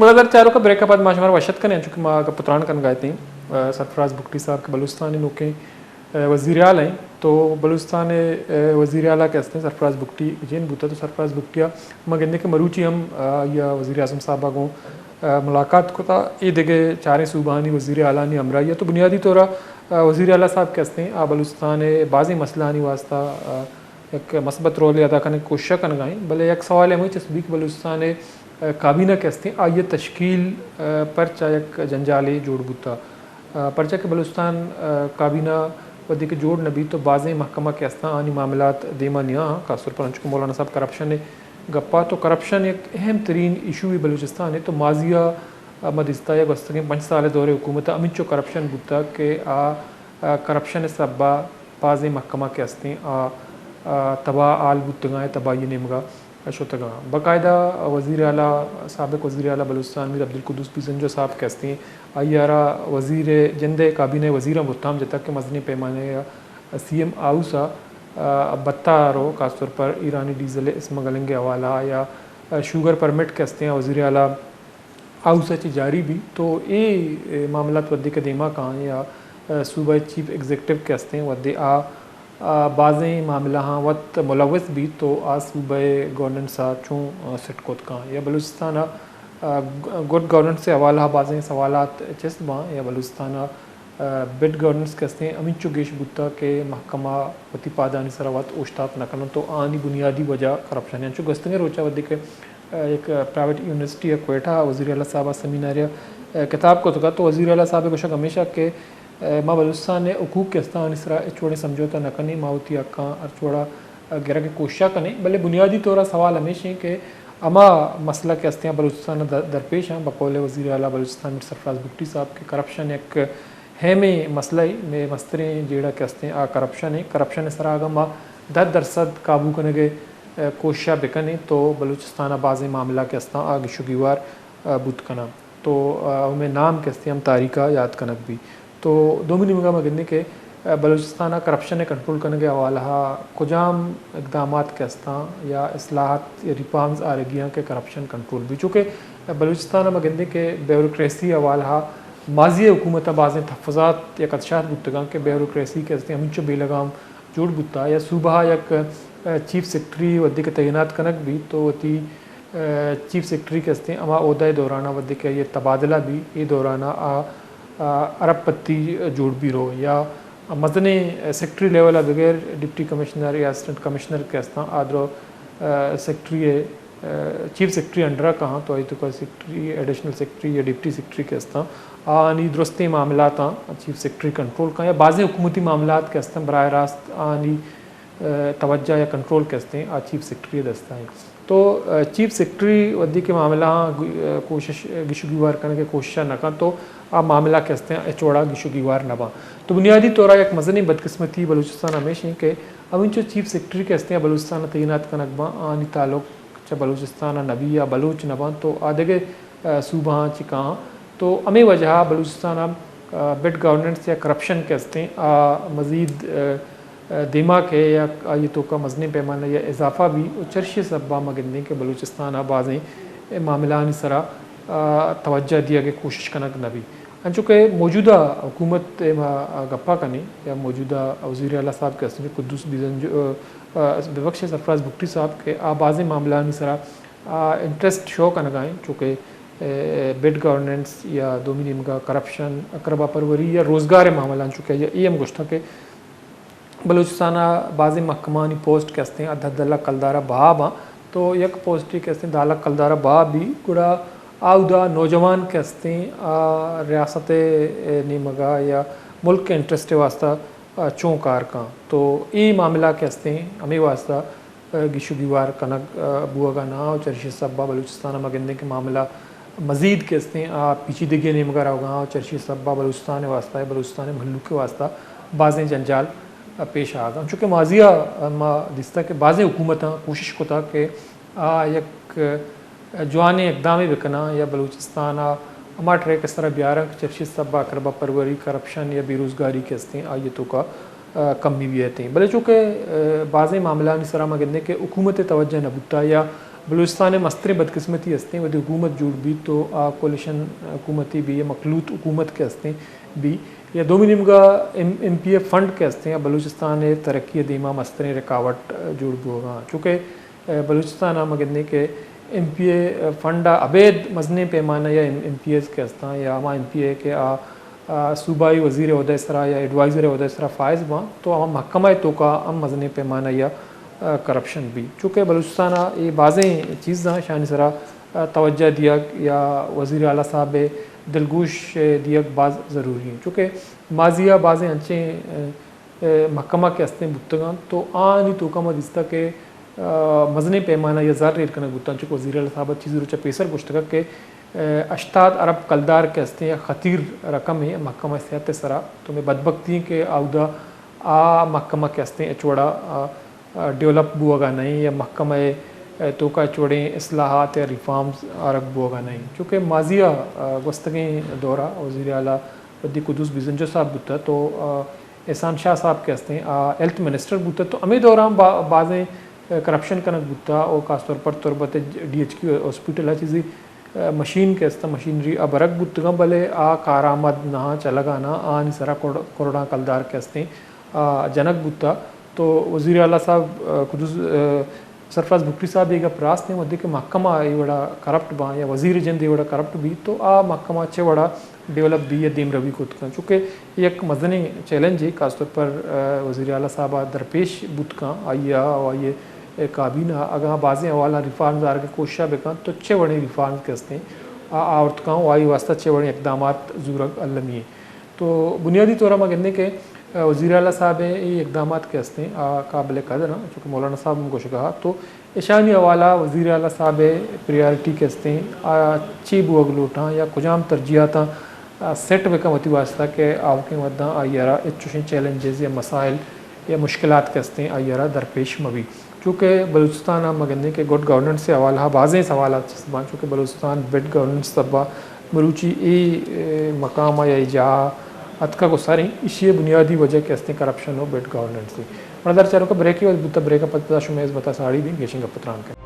ملازر چاروکا، بریک ءَ پد ما شمارا وش اتک کنیں، چونکہ ما گپ ءُ تران کنگا اتیں، آ، سرفراز بگٹی صاحب کہ بلوچستان ءِ نوکیں، آ، وزیر اعلیٰ ایں، تو بلوچستان ءِ، آ، وزیر اعلیٰ کہ ہستیں سرفراز بگٹی جن بوتا، تو سرفراز بگٹی ءَ ما گندیں کہ مروچی ہم، آ، آئی ءَ وزیر اعظم صاحب ءَ گوں، آ، ملاقات کتا، اے دگہ چاریں صوبہانی وزیر اعلیٰانی ہمراہی ءَ۔ تو بنیادی طور ءَ، آ، وزیر اعلیٰ صاحب کہ ہستیں، آ، بلوچستان ءِ بازیں مسئلہانی واسطہ، آ، یک مثبت رولے ادا کنگ ءِ کوشش کنگا ایں، بلے یک سوالے ہمے چست بی کہ بلوچستان ءِ، آ، کابینہ کہ ہستیں، آئی ءِ تشکیل، آ، پرچا یک جنجالے جوڑ بوتا۔ آ، پرچا کہ بلوچستان، آ، کابینہ وھدے کہ جوڑ نہ بیت تو بازیں محکمہ کہ ہستاں آنی معاملات دیما نیاں، خاص طور پر انچو کہ مولانا صاحب کرپشن ءِ گپا، تو کرپشن یک اہم ترین ایشوے بلوچستان ءِ۔ تو ماضی ءَ، آ، ما دیستا یا گوستگیں پنچ سال ءِ دور ءِ حکومت ءَ ہمینچو کرپشن بوتا کہ آ، آ، کرپشن ءِ سبب ءَ بازیں محکمہ کہ ہستیں، آ، آ، تباہ حال بوتگاں یا تباہی ءِ نیمگا شتگاں۔ باقاعدہ وزیر اعلیٰ، سابق وزیر اعلیٰ بلوچستان میر عبدالقدوس بزنجو صاحب کہ ہستیں، آئی ءَ را وزیر ءِ جند ءِ کابینہ ءِ وزیراں بہتام جتگ کہ مزنیں پیمانے ءَ سی ایم ہاؤس ءَ، آ، بتا رو، خاص طور پر ایرانی ڈیزل ءِ اسمگلنگ ءِ حوالہ ءَ یا، آ، شوگر پرمٹ کہ ہستیں وزیر اعلیٰ ہاؤس ءَ چہ جاری بیت، تو اے، اے معاملات وھدے کہ دیما کاں یا، آ، صوبہ ءِ چیف ایگزیکٹو کہ ہستیں وھدے آ، آ، بازیں معاملہاں وت ملوث بیت تو آ صوبہ ءِ گورننس ءَ چوں، آ، سیٹ کت کاں یا بلوچستان ءَ، آ، گ-، گڈ گورننس ءِ حوالہ ءَ بازیں سوالات چست باں یا بلوچستان ءَ، آ، بڈ گورننس کہ ہستیں ہمینچو گیش بوتا کہ محکمہ وتی پادانی سرا وت اوشتات نہ کننت تو آنی بنیادی وجہ کرپشن ایں۔ انچو گوستگیں روچا وھدے کہ، آ، یک پرائیویٹ یونیورسٹی ءَ کوئٹہ ءَ وزیر اعلیٰ صاحب ءَ سیمینارے ءَ، آ، خطاب کتگ ات تو وزیر اعلیٰ صاحب ءِ گوشگ ہمیش ات کہ، آ، ما بلوچستان ءِ حقوق کہ ہستاں آنی سرا ہچ وڑیں سمجھوتہ نہ کنیں، ما وتی حقاں ہرچ وڑا گرگ ءِ کوشش ءَ کنیں، بلے بنیادی طور ءَ سوال ہمیش ایں کہ ہما مسئلہ کہ ہستیں بلوچستان ءَ در-، درپیش ایں، بقول وزیر اعلیٰ بلوچستان میر سرفراز بگٹی صاحب کہ کرپشن یک اہمیں مسئلہ ایں، مئے مستریں جیڑہ کہ ہستیں آ کرپشن ایں، کرپشن ءِ سرا اگاں ما دہ درسد قابو کنگ ءِ، آ، کوشش ءَ بکنیں تو بلوچستان ءَ بازیں معاملہ کہ ہستاں آ گیش ءُ گیوار، آ، بوت کناں۔ تو، آ، ہمے نام کہ ہستیں ہم تاریخ ءَ یات کنگ بیت۔ تو دومی نیمگ ءَ ما گندیں کہ، آ، بلوچستان ءَ کرپشن ءِ کنٹرول کنگ ءِ حوالہ ءَ کجام اقدامات کہ ہستاں یا اصلاحات یا ریفارمز آرگی آں کہ کرپشن کنٹرول بیت، چونکہ بلوچستان ءَ ما گندیں کہ بیوروکریسی ءِ حوالہ ءَ ماضی ءِ حکومت ءَ بازیں تحفظات یا خدشات بوتگاں کہ بیوروکریسی کہ ہستیں ہمینچو بے لگام جوڑ بوتا یا صوبہ ءَ یک، آ، چیف سیکرٹری وھدے کہ تعینات کنگ بیت تو وتی، آ، چیف سیکرٹری کہ ہستیں ہما عہدہ ءِ دوران ءَ وھدے کہ آئی ءِ تبادلہ بیت، اے دوران ءَ آ، آ، ارب پتی جوڑ بی رو یا مزنیں سیکرٹری لیول ءَ بغیر ڈپٹی کمشنر یا اسسٹنٹ کمشنر کہ ہستاں آ درو، آ، سیکرٹری ءِ، آ، چیف سیکرٹری انڈر ءَ کاں تو آئی توکا سیکرٹری، ایڈیشنل سیکرٹری یا ڈپٹی سیکرٹری کہ ہستاں آنی درستیں معاملاتاں چیف سیکرٹری کنٹرول کاں یا بازیں حکومتی معاملات کہ ہستاں براہ راست آنی، آ، توجہ یا کنٹرول کہ ہستیں آ چیف سیکرٹری ءِ دست ءَ ایں۔ تو، آ، چیف سیکرٹری وھدے کہ معاملہ آں گو-، آ، کوشش، گیش ءُ گیوار کنگ ءِ کوشش ءَ نہ کنت تو آ معاملہ کہ ہستیں ہچ وڑا گیش ءُ گیوار نہ باں۔ تو بنیادی طور ءَ یک مزنیں بدقسمتی بلوچستان ءَ ہمیش ایں کہ ہمینچو چیف سیکرٹری کہ ہستیں بلوچستان ءَ تعینات کنگ باں آنی تعلق چہ بلوچستان ءَ نہ بی یا بلوچ نہ بنت تو آ دگہ، آ، صوبہاں چہ کاں۔ تو ہمے وجہ ءَ بلوچستان ءَ، آ، بڈ گورننس یا کرپشن کہ ہستیں آ مزید، آ، آ، دیما کئے یا آئی توکا مزنیں پیمانہ یا اضافہ بی و چرشی سبب ءَ ما گندیں کہ بلوچستان ءَ بازیں معاملہانی سرا، آ، توجہ دیگ ءِ کوشش کنگ نہ بی۔ انچو کہ موجودہ حکومت ءِ ما گپا کنیں یا موجودہ وزیر اعلیٰ صاحب کہ ہستیں قدوس بیزنجو، آ، آ، ببخشے سرفراز بگٹی صاحب کہ آ بازیں معاملہانی سرا آ انٹرسٹ شو کنگا ایں، چونکہ، اے، بڈ گورننس یا دومی نیمگا کرپشن، اقربا پروری یا روزگار ءِ معاملہ، چونکہ اے ہم گوشتگ کہ بلوچستان ءَ بازیں محکمہانی پوسٹ کہ ہستیں آ دہ دہ لکھ کلدار ءَ بہا باں، تو یک پوسٹے کہ ہستیں دہ لکھ کلدار ءَ بہا بی، گڑا آ اودا نوجوان کہ ہستیں آ ریاست ءِ نیمگا یا ملک ءِ انٹرسٹ ءِ واسطہ، آ، چون کار کاں۔ تو اے معاملہ کہ ہستیں ہمے واسطہ، آ، گیش ءُ گیوار کنگ، آ، بوہگا نہ آں و چرشی سبب ءَ بلوچستان ءَ ما گندیں کہ معاملہ مزید کہ ہستیں آ پیچیدگی ءِ نیمگا روگا آں و چرشی سبب ءَ بلوچستان ءِ واسطہ، بلوچستان ءِ مھلوک ءِ واسطہ بازیں جنجال، آ، پیش آگا۔ چونکہ ماضی ءَ ما دیستہ کہ بازیں حکومتاں کوشش کتا کہ آ یک جوانیں اقدامے بکناں یا بلوچستان ءَ ہما ٹریک ءِ سرا بیاراں کہ چرشی سبب ءَ اقربا پروری، کرپشن یا بے روزگاری کہ ہستیں آئی توکا، آ، کمی بیتیں۔ بلے چونکہ، آ، بازیں معاملہانی سرا ما گندیں کہ حکومت ءِ توجہ نہ بوتا یا بلوچستان ءِ مستریں بدقسمتی ہستیں، وھدے حکومت جوڑ بیت تو آ کولیشن حکومتی بی یا مخلوط حکومت کہ ہستیں بی، یا دومی نیمگا ایم، ایم پی اے فنڈ کہ ہستیں، آ بلوچستان ءِ ترقی ءِ دیما مستریں رکاوٹ جوڑ بوگاں۔ چونکہ، اے، بلوچستان ءَ ما گندیں کہ ایم پی اے فنڈ ءَ ابید مزنیں پیمانہ یا ایم، ایم پی ایز کہ ہستاں یا ہما ایم پی اے کہ آ، آ، صوبائی وزیر عہدہ سرا یا ایڈوائزر عہدہ سرا فائز باں تو ہما محکمہ توکا ہم مزنیں پیمانہ یا، آ، کرپشن بی۔ چونکہ بلوچستان ءَ اے بازیں چیزاں شانی سرا، آ، توجہ دیگ یا وزیر اعلیٰ صاحب ءِ دلگوش دیگ باز ضروری ہیں۔ چونکہ ماضی ءَ بازیں انچیں، آ، اے، محکمہ کہ ہستیں بوتگاں تو آنی توکا ما دیستہ کہ، آ، مزنیں پیمانہ یا زر ایر کنگ بوتاں، چونکہ وزیر اعلیٰ صاحب ءَ چیزی روچ ءَ پیسر گوشتگ کہ، اے، ہشتاد ارب کلدار کہ ہستیں یا خطیر رقم ہے محکمہ صحت ءِ سرا، تو مئے بدبختی ہیں کہ آودا آ محکمہ کہ ہستیں ہچ وڑا، آ، آ، ڈیولپ بوگا نہیں یا محکمہ ءِ، اے، توکا ہچ وڑیں اصلاحات یا ریفارمز آرگ بوگا نہیں، چونکہ ماضی ءَ، آ، گوستگیں دورا وزیر اعلیٰ وھدے قدوس بزنجو صاحب بوتہ تو، آ، احسان شاہ صاحب کہ ہستیں، آ، ہیلتھ منسٹر بوتہ تو ہمے دوران با-، بازیں، آ، کرپشن کنگ بوتہ اور خاص طور پر تربت ڈی ایچ کیو ہاسپٹل ءَ چیزی، آ، مشین کہ ہستہ، مشینری آ برگ بوتگاں، بلے آ کارآمد نہ، چلگا نہ، آنی سرا کروڑ-، کروڑاں کلدار کہ ہستیں، آ، جنگ بوتہ۔ تو وزیر اعلیٰ صاحب، آ، قدوس، آ، سرفراز بگٹی صاحب ءِ اے گپ راست ہیں، وھدے کہ محکمہ اے وڑا کرپٹ باں یا وزیر جند اے وڑا کرپٹ بی تو آ محکمہ چہ وڑا ڈیولپ بی یا دیمروی کت کن، چونکہ یک مزنیں چیلنج ہے، خاص طور پر، آ، وزیر اعلیٰ صاحب ءَ درپیش بوت کن، آئی ءَ و آئی ءِ کابینہ ءَ اگاں بازیں حوالہ ریفارمز آرگ ءِ کوشش ءَ بکن تو چہ وڑیں ریفارمز کہ ہستیں آ آورت کن و آئی واسطہ چہ وڑیں اقدامات زورگ المی ہیں۔ تو بنیادی طور ءَ ما گندیں کہ، آ، وزیر اعلیٰ صاحب ءِ اے اقدامات کہ ہستیں، آ، قابل قدر ہیں، چونکہ مولانا صاحب ہم گوشگا تو اشانی حوالہ وزیر اعلیٰ صاحب ءِ پریارٹی کہ ہستیں، آ، چی بوگ لوٹاں یا کجام ترجیحاتاں، آ، سیٹ بکن وتی واسطہ کہ آوکیں وھداں آئی ءَ را ہچ چوشیں چیلنجز یا مسائل یا مشکلات کہ ہستیں آئی ءَ را درپیش مہ بی۔ چونکہ بلوچستان ءَ ما گندیں کہ گڈ گورننس ءِ حوالہ ءَ بازیں سوالات چست باں، چونکہ بلوچستان بڈ گورننس سبب ءَ مروچی اے، اے، مقام ءَ یا اے جاہ ءَ اتکگ و سر ایں، ایشی ءِ بنیادی وجہ کہ ہستیں کرپشن و بڈ گورننس ایں۔ مڑدار چاروکاں بریکے وقت بوتہ، بریک ءَ پد پدا شمئے ہزمت ءَ ساڑی بیں، گیشیں گپ ءُ تران کنیں۔